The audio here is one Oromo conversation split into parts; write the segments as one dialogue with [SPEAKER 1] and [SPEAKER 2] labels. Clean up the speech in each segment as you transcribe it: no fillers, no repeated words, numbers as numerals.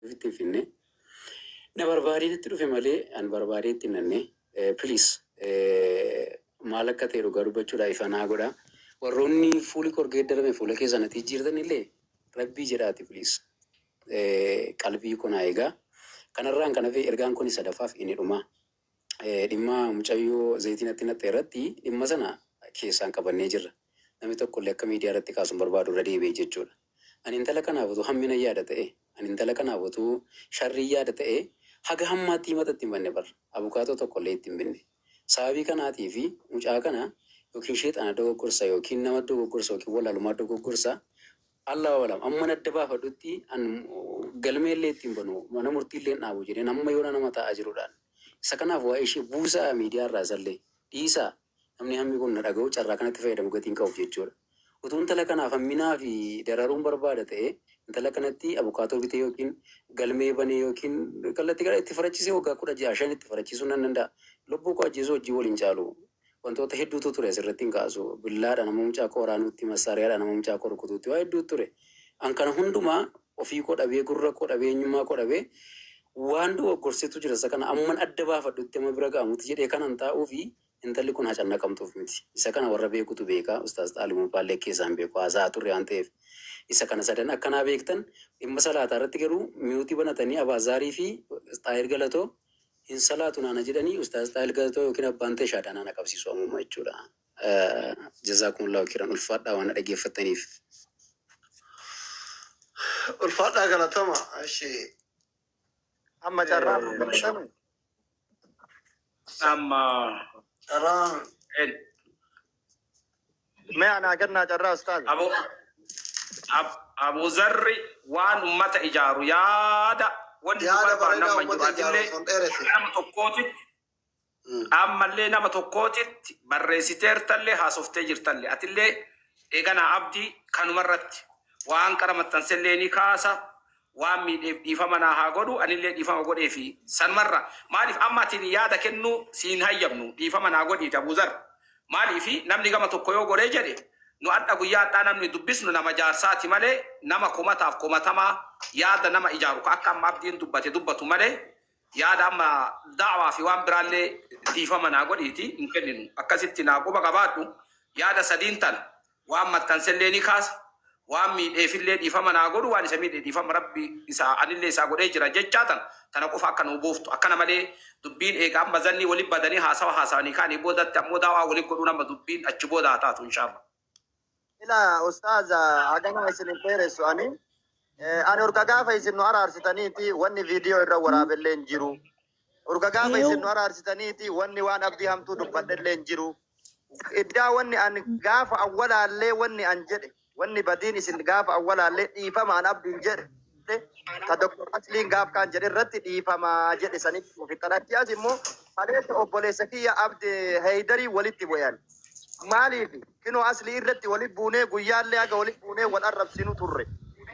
[SPEAKER 1] Ofitti hin finne. Na barbaadee natti dhufe malee an barbaadee itti hin nanne. Please maal akka ta'e dhugaa dubbachuudhaa ifa naa godha. Warroonni fuuli koo geeddarame fuula keessan natti jijjiirtan illee rabbii jedhaati please qalbii koo naa eegaa. Kanarraan kan hafe ergaan kun sadaffaaf inni dhuma. Dhimma mucayyoo zayitii natti naxxe irratti dhimma sana keessaan qabannee jirra. Namni tokkollee akka miidiyaa irratti kaasu hin barbaadu irra deebi'ee jechuudha. Ani intala kanaaf utuu hammina yaada ta'e, ani intala kanaaf utuu sharrii yaada ta'e haga hammaatti himata itti hin banne bar. Abukaatoo tokkollee itti hin binne. Sababii kanaatiif mucaa kana yookiin sheexana dogoggorsa yookiin nama dogoggorsa yookiin wallaalummaa dogoggorsa Allahu alam amman adda baafadhutti an galmee illee ittiin banu mana murtii illee hin dhaabu jedheen amma yoona nama taa'aa jirudhaan. Isa kanaaf waa'ee ishee buusaa miidiyaa irraa isallee dhiisaa namni hammi kun na dhaga'u carraa kanatti fayyadamu gatii hin qabuuf jechuudha. Utuu intala kanaaf hamminaa fi dararuun barbaada ta'ee intala kanatti abukaatoo bitee yookiin galmee banee yookiin kallattii gara itti farachisee waggaa 16 5 itti farachiisuu nan danda'a. Lubbuu koo ajjeesuu hojii waliin caalu. Wantoota hedduutu ture asirratti hin kaasu. Billaadha nama mucaa koo waraanuutti, massaariyaadha nama mucaa koo rukutuutti waa hedduutu ture. An kana hundumaa ofii koo dhabee, gurra koo dhabee, eenyummaa koo dhabee waan dogoggorsetu jira isa kana amman adda baafadhutti amma bira ga'amutti jedhee kanan taa'uufi intalli kun haa cannaqamtuuf miti. Isa kana warra beekutu beeka. Ustaaz Xaalimuu faallee keessaan beeku haasa'aa turre waan ta'eef. Isa kana sadan akkanaa beektan dhimma salaataa irratti garuu miyuutii banatanii Abaazaarii fi Xaahir Galatoo hin salaatu naana jedhanii Ustaaz Xaahir Galatoo yookiin abbaan ta'e shaadaa naana qabsiisu ammuma jechuudha. Jazaakumullahu kiran ulfaadhaa waan na dhageeffattaniif.
[SPEAKER 2] Ulfaadhaa galatoma. Ishi.
[SPEAKER 3] Amma carraa nu kennitani.
[SPEAKER 4] Amma
[SPEAKER 2] Carraan
[SPEAKER 4] en
[SPEAKER 3] Mee anaa kennaa carraa ustaaz.
[SPEAKER 4] Abu Abu Zarri waan ummata ijaaru yaada wanni nu
[SPEAKER 2] Yaada
[SPEAKER 4] barbaannu
[SPEAKER 2] bareedaa
[SPEAKER 4] amma hin jiru.
[SPEAKER 2] uummata ijaaru
[SPEAKER 4] Atillee
[SPEAKER 2] osoo hin dheeresse.
[SPEAKER 4] nama tokkootitti ammallee nama tokkootitti barreessiteertallee haasoftee jirtallee atillee eeganaa abdii kanumarratti waan qara maxxansellee ni kaasa waan miidheef dhiifama naa haa godhu anillee dhiifama godheefi sanumarra maaliif amma atiin yaada kennuu siin hayyamnu dhiifama naa godhiiti Abuuzar maaliifi namni gama tokko yoo godhee jedhe nu adha guyyaa adhaa namni dubbisnu nama jaarsaati malee nama komataaf komatamaa yaada nama ijaaru ka akka amma abdiin dubbate dubbatu malee yaada amma da'waa fi waan biraallee dhiifama naa godhiiti hin kenninu akkasitti naa quba qabaadhu yaada sadiin tana waan maxxansellee ni kaasa waan miidheefillee dhiifama naa godhu waan isa miidhe dhiifama rabbi isa anillee isaa godhee jira jechaa tana tana qofa akka nuu buuftu akkana malee dubbiin eega amma zannii walitti badanii haasawa haasawanii kaanii boodatti ammoo daawaa walitti godhuun amma dubbiin achi booda haa taatu inshaallah.
[SPEAKER 3] Ila ustaaza hagana isin hin dheeressu ani. Ani urga gaafa isin nu araarsitaniiti wanni viidiyoo irra waraabellee hin jiru. Urga gaafa isin nu araarsitaniiti wanni waan abdii hamtuu dubbadhellee hin jiru. Iddaa wanni an gaafa awwalaallee wanni an jedhe wanni badiin isin gaafa awwalaallee dhiifama an abdiin jedhe ta Dr. Asliin gaaf kaan jedhe irratti dhiifama jedhe sanitti fixan. Achi as immoo kaleessa obboleessa kiyya abdi Heeydarii walitti bu'an. Maaliif kinoo aslii irratti walitti buunee guyyaallee haga walitti buunee wal arrabsinu turre.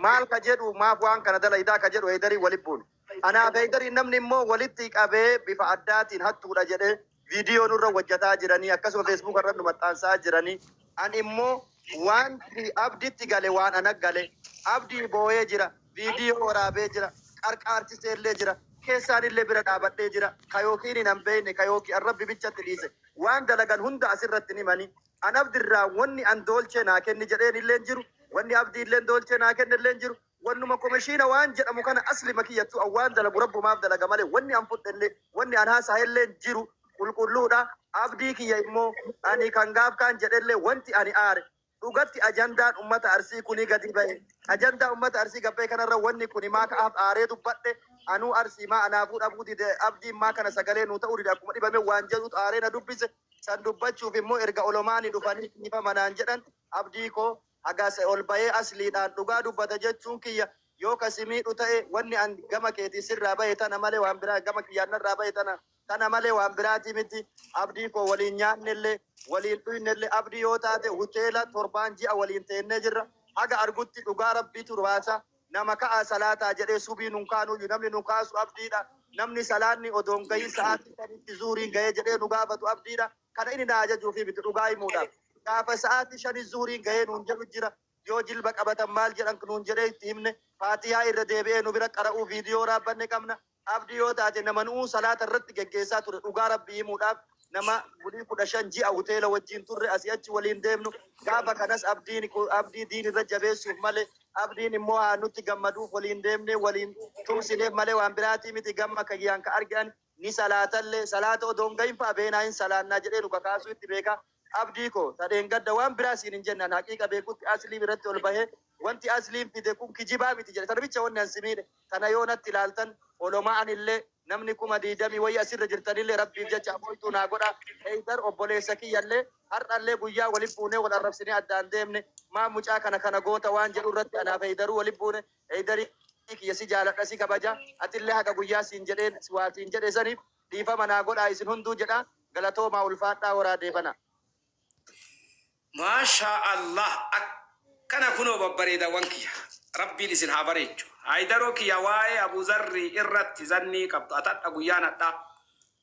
[SPEAKER 3] Maal ka jedhu maaf waan kana dalaydaa ka jedhu Heeydarii walitti buune. Anaaf Heeydarii namni immoo walitti qabee bifa addaatiin hattuudha jedhee viidiyoo nurra hojjetaa jiranii akkasuma feesbuuk irra nu maxxansaa jiranii. Ani immoo wanti abditti gale waan ana gale abdii boo'ee jira viidiyoo waraabee jira qarqaarchisee illee jira keessaan illee bira dhaabadhee jira ka yookiin hin beekne ka yookiin rabbi bichatti dhiise waan dalagan hunda asirratti ni mani. An abdirraa wanni an doolchee naa kenni jedheen illee hin jiru wanni abdii illee doolchee naa kenne illee hin jiru wannuma komishiina waan jedhamu kana asli makiyyattu an waan dalagu rabbumaaf dalaga malee wanni an fudhellee wanni an haasa'ellee hin jiru qulqulluudha. Abdii kiyya immoo ani kan gaaf kaan jedhellee wanti ani aare dhugatti ajandaan ummata Arsii kuni gadi ba'e. Ajandaa ummata Arsii gabbee kanarra wanni kuni maa ka'aaf aaree dubbadhe anuu Arsii maa anaafuu dhabuu dide abdiin maa kana sagalee nuu ta'uu dide akkuma dhibame waan jedhutu aaree na dubbise. San dubbachuuf immoo erga olomaani dhufanii dhiifama naan jedhan abdii koo hagas ol bahee asliidhaan dhugaa dubbata jechuun kiyya yoo kasi miidhu ta'e wanni an gama keetii sirraa bahe tana malee waan biraa gama kiyyaan narraa bahe tana tana malee waan biraatii miti. Abdii koo waliin nyaannellee waliin dhuynellee abdii yoo taate hoteela torbaan ji'a waliin teennee jirra. Haga argutti dhugaa rabbiitu baasa. Nama ka'a salaataa jedhee subii nun kaanuyyuu namni nu kaasu abdiidha. Namni salaanni odoon gahin sa'aatii sanitti zuuriin gahee jedhee nu gaafatu abdiidha. Kana inni na ajajuufi miti dhugaa himuudhaaf. Gaafa sa'aatii 5 zuuriin gahee nuun jedhu jira. Yoo jilba qabatan maal jedhan nuun jedhee itti himne. Faatihaa irra deebi'ee nu bira qara'uu viidiyoo raabbanne qabna. Abdii yoo taate nama nu'uu salaata irratti geggeessaa ture, dhugaa Rabbii himuudhaaf nama bulii 15 ji'a hoteela wajjin turre, asii achi waliin deemnu. Gaafa kanas abdiin abdii diin irra jabeessuuf malee, abdiin immoo haa nutti gammaduuf waliin deemne, waliin tumsineef malee waan biraatii miti. Gamma kayyaan ka argan ni salaatallee, salaata odoo hin gahin fa'a beenaa hin salaannaa jedhee nu kakaasuu itti beeka. Abdii koo tadheen gadda waan biraa siin hin jennaan, haqiiqa beekutti aslii biratti ol bahee wanti asliin fide kun kijibaa miti jedhe. Tarbicha wanni an simiidhe tana yoo natti ilaaltan olomaa anillee namni 20,000 wayii asirra jirtanillee Rabbiif jecha amoytuu naa godha. Heydar obboleessa kiyyallee har'allee guyyaa walin buunee wal arrabsinee addaan deemne, maa mucaa kana kana goota waan jedhu irratti anaaf Heydaruu walin buune. Heydarii kiyya, si jaaladha, si kabaja. Atillee haga guyyaa siin jedheen waa siin jedhe saniif dhiifama naa godhaa isin hunduu jedha. Galatoomaa, ulfaadhaa, horaa deebana.
[SPEAKER 4] Maashaa Allah, akkana kunoo babbareedawwan kiyya. Rabbiin isin haa bareechu. Haydaroo kiyya, waa'ee Abuzarrii irratti zannii qabdu atadha guyyaan hadhaa.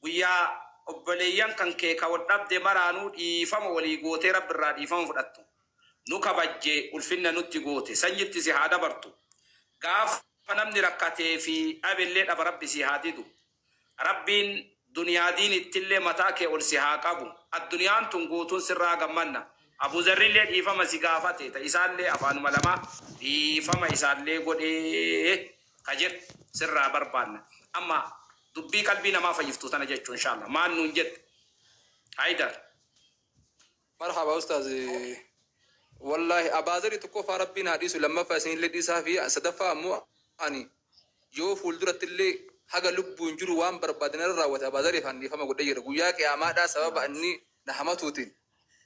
[SPEAKER 4] Guyyaa obboleeyyan kan kee ka wal dhabde maraanuu dhiifama walii gootee Rabbi irraa dhiifama fudhattu. Nu kabajjee ulfinna nutti goote, sanyitti si haa dabartu. Gaafa namni rakkatee fi dhabillee dhaba Rabbi si haa didu. Rabbiin duniyaa diinittillee mataa kee ol si haa qabu. Addunyaan tun guutuun sirraa gammanna. Abuzarrillee dhiifama si gaafate, ta isaallee afaanuma lama dhiifama isaallee godhee ka jedhu sirraa barbaanna. Amma dubbii qalbii namaa fayyiftu tana jechuun inshallah. Maan nuun jette? Haydar.
[SPEAKER 5] Marhaba ustaaz. Wallahi Abaazari, tokkoffaa Rabbiin haa dhiisu, lammaffaa isinillee dhiisaa fi sadaffaa ammoo ani yoo fuulduratti illee haga lubbuun jiru waan barbaadan irra raawwate Abaazariif an dhiifama godhee jira. Guyyaa qiyaamaadhaa sababa inni na hamatuutiin,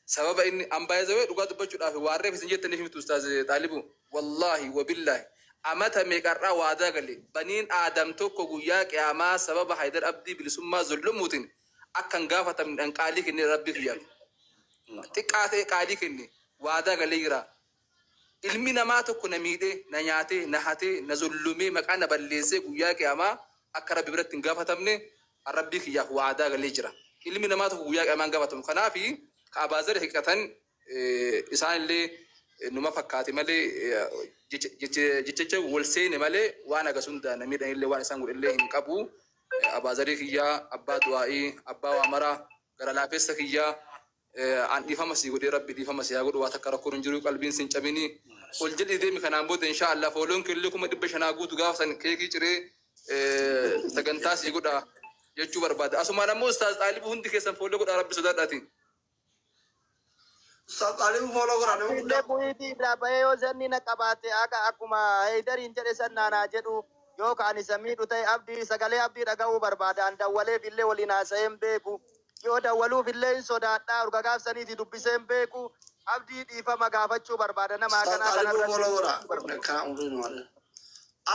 [SPEAKER 5] sababa inni ambaayizawee dhugaa dubbachuudhaaf waan reef isin jettaniif miti, ustaaz Xaalibu. Wallaahi wabillaahi amata meeqarraa waadaa gale, baniin Aadam tokko guyyaa qiyaamaa sababa Haydar Abdii Bilisummaa zullumuutiin akka hin gaafatamne dhan qaalii kennee Rabbii kiyyaaf. Xiqqaa ta'e qaalii kenne waadaa galee jira. Ilmi namaa tokko na miidhee, na nyaatee, na hatee, na zullumee, maqaa na balleessee guyyaa qiyaamaa akka Rabbi biratti hin gaafatamne Rabbii kiyyaaf waadaa galee jira. Ilmi namaa tokko guyyaa qiyaamaa hin gaafatamu. Kanaafi ka Abaazari haqiqatan isaan illee numa fakkaate malee, jecha wal seene malee, waan hagas hunda na miidhan illee waan isaan godhe illee hin qabu. Abaazarii kiyyaa, abbaa du'aa'ii, abbaa waamaraa, gara laafessa kiyyaa, an dhiifama sii godhee, Rabbi dhiifama si haa godhu. Waa takka rakkoon hin jiru, qalbiin sin cabini, ol jedhii deemi. Kanaan booda insha Allah fooloon killee 500,000 guutu, gaafa san keekii ciree sagantaa sii godha jechuu barbaada. Asumaan ammoo ustaaz Xaalibu, hundi keessan follow godhaa, Rabbi sodaadhaatiin.
[SPEAKER 2] Ustaaz Xaalibu follow godhaa, nama
[SPEAKER 3] Illee
[SPEAKER 2] guddaa.
[SPEAKER 3] Bu'iitii irraa bahee yoo zanni na qabaate akka akkuma Heydariin jedhe san naanaa jedhu, yoo ka ani isa miidhu ta'e, abdii sagalee abdii dhaga'uu barbaada. An dawwaleef illee waliin haasa'ee hin beeku. Yoo dawwaluuf illee hin sodaadha. Urga gaafsaniiti dubbisee hin beeku. Abdii dhiifama gaafachuu barbaada nama
[SPEAKER 2] Ustaaz
[SPEAKER 3] akkanaa
[SPEAKER 2] Xaalibu
[SPEAKER 3] kanarratti
[SPEAKER 2] follow godhaa.
[SPEAKER 3] barbaada.
[SPEAKER 2] Kana umriin malee.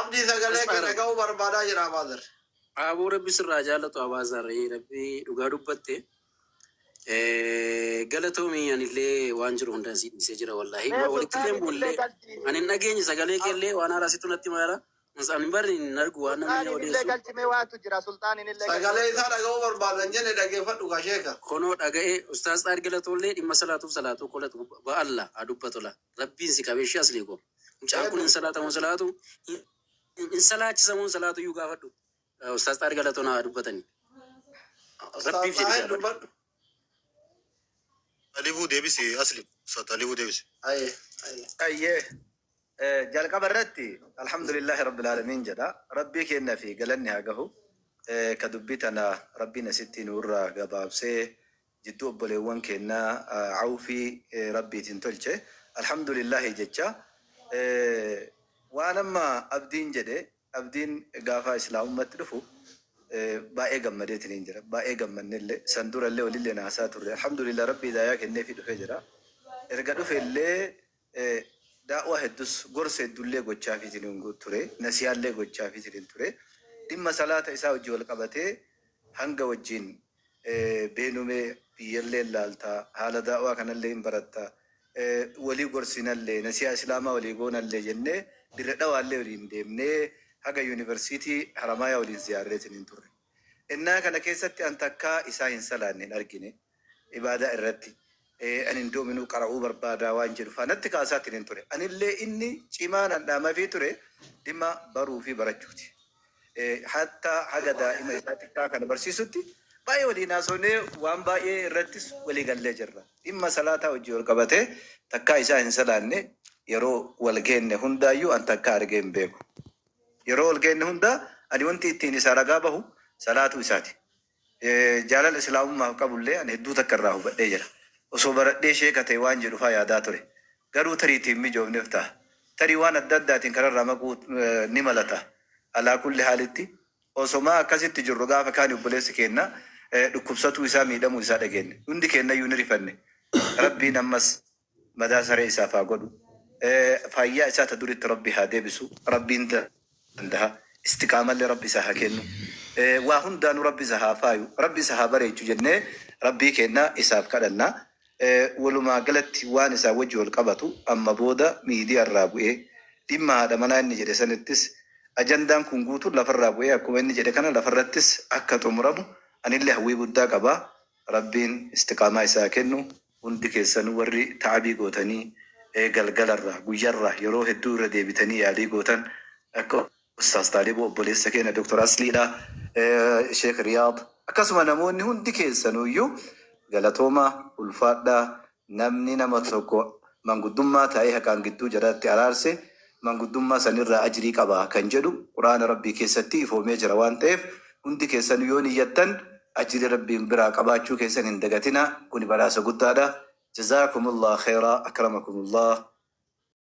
[SPEAKER 2] Abdii, sagalee kee dhaga'uu barbaadaa jira Abaazar.
[SPEAKER 1] Aboo, Rabbi sirraa jaallatu Abaazarri, Rabbi dhugaa dubbatte. Galatoomii, anillee waan jiru hundaan si dhiisee jira wallaahi.
[SPEAKER 3] Mee
[SPEAKER 1] Walitti illee
[SPEAKER 3] sultaaniin illee
[SPEAKER 1] buullee
[SPEAKER 3] galchi.
[SPEAKER 1] ani hin dhageenye sagalee keellee, waan haaraa situ natti maala. Ani barri hin argu waan namni
[SPEAKER 3] Sultaaniin illee
[SPEAKER 1] odeessu.
[SPEAKER 3] galchimee, waatu jira, sultaaniin illee galchi.
[SPEAKER 2] Sagalee isaa dhaga'uu barbaadan jenne, dhaggeeffadhu kaa sheeka.
[SPEAKER 1] Konoo dhaga'ee, ustaaz Xaar galatollee dhimma salaatuuf salaatuu kolatu ba'alla haa dubbatola. Rabbiin si qabee ishee asli ko. Mucaan kun hin salaatamu salaatu hin salaachisamu hin salaatu iyyuu gaafadhu. Ustaaz Xaar galatoon haa dubbatani.
[SPEAKER 2] Ustaaz
[SPEAKER 1] Rabbiif jedhi
[SPEAKER 2] Xaahir
[SPEAKER 1] gaafadhu.
[SPEAKER 2] dubbadhu.
[SPEAKER 6] Xalibuu deebisi asli. Ustaz Xalibuu deebisi.
[SPEAKER 2] Aye aye.
[SPEAKER 7] Ayyee. Jalqaba irratti alhamdulillahi rabbil aalamiin jedha. Rabbii kenna fi galanni haa gahu. Ka dubbii tana Rabbiin asitti nurraa gabaabsee jidduu obboleewwan kennaa awfii Rabbiitiin tolche. Alhamdulillahi jecha. Waan amma abdiin jedhe, abdiin gaafa islaamummaatti dhufu baay'ee gammadeetiin hin jira. Baay'ee gammannellee san durallee walillee naasaa turre. Alhamdulillah, Rabbi hidaayaa kenneefii dhufee jira. Erga dhufellee daa'waa heddus gorsa hedduullee gochaafiitiin hin ture. Nasiyaallee gochaafiitiin hin ture. Dhimma salaata isaa wajjin wal qabatee hanga wajjin beenumee biyyallee laaltaa, haala daa'waa kanallee hin barattaa, walii gorsinallee, nasiyaa islaamaa walii goonallee jennee dirra dhawaallee waliin deemnee haga yuunivarsiitii Haramaayaa waliin ziyaarreetiin hin turre. Innaa kana keessatti an takkaa isaa hin salaanne hin argine ibaadaa irratti. Ani indoominuu qara'uu barbaadaa waan jedhu faa natti kaasaatiin hin ture. Anillee inni cimaa nan dhaamafii ture dhimma baruu fi barachuuti. Hatta haga daa'ima isaa xiqqaa kana barsiisutti baay'ee waliin haasofnee waan baay'ee irrattis walii gallee jirra. Dhimma salaataa hojii wal qabatee takkaa isaa hin salaanne yeroo wal geenne hundaayyuu an takkaa argee hin beeku. Yeroo wal geenne hundaa ani wanti ittiin isaa ragaa bahu salaatuu isaati. Jaalala islaamummaaf qabullee ani hedduu takka irraa hubadhee jira. Osoo baradhee sheeka ta'e waan jedhu faa yaadaa ture. Garuu tariitiin mijoofneef ta'a. Tarii waan adda addaatiin kararraa maquu ni malata. Alaa kulli haalitti osomaa akkasitti jirru gaafa kaan obboleessi keenna dhukkubsatuu isaa miidhamuu isaa dhageenye. Hundi keennayyuu ni rifanne. Rabbiin ammas madaa saree isaaf haa godhu. Fayyaa isaa ta duritti Rabbi haa deebisu. Rabbiin danda'a. Istiqaamallee Rabbi isaa haa kennu. Waa hundaanuu Rabbi isa haa faayu. Rabbi isa haa bareechu jennee Rabbii keenna isaaf kadhanna. Walumaa galatti waan isaa wajji wal qabatu amma booda miidiyaa irraa bu'ee dhimma haadha manaa inni jedhe sanittis ajandaan kun guutuun lafarraa bu'ee akkuma inni jedhe kana lafarrattis akka xumuramu anillee hawwii guddaa qaba. Rabbiin istiqaamaa isaa kennu. Hundi keessanuu warri ta'abii gootanii galgalarraa guyyarraa yeroo hedduu irra deebitanii yaalii gootan akka Ustaaz Taaliboo obboleessa keenya Dr. Asliidha, Sheekh Riyaad akkasuma namoonni hundi keessanuyyuu galatoomaa ulfaadhaa. Namni nama tokko manguddummaa taa'ee haqaan gidduu jalaatti araarse manguddummaa sanirraa ajrii qaba kan jedhu quraana Rabbii keessatti ifoomee jira waan ta'eef hundi keessan yoo niyyattan ajrii Rabbiin biraa qabaachuu keessan hin dagatina. Kuni badhaasa guddaadha. Jazaakumullah khairaa, akramakumullah.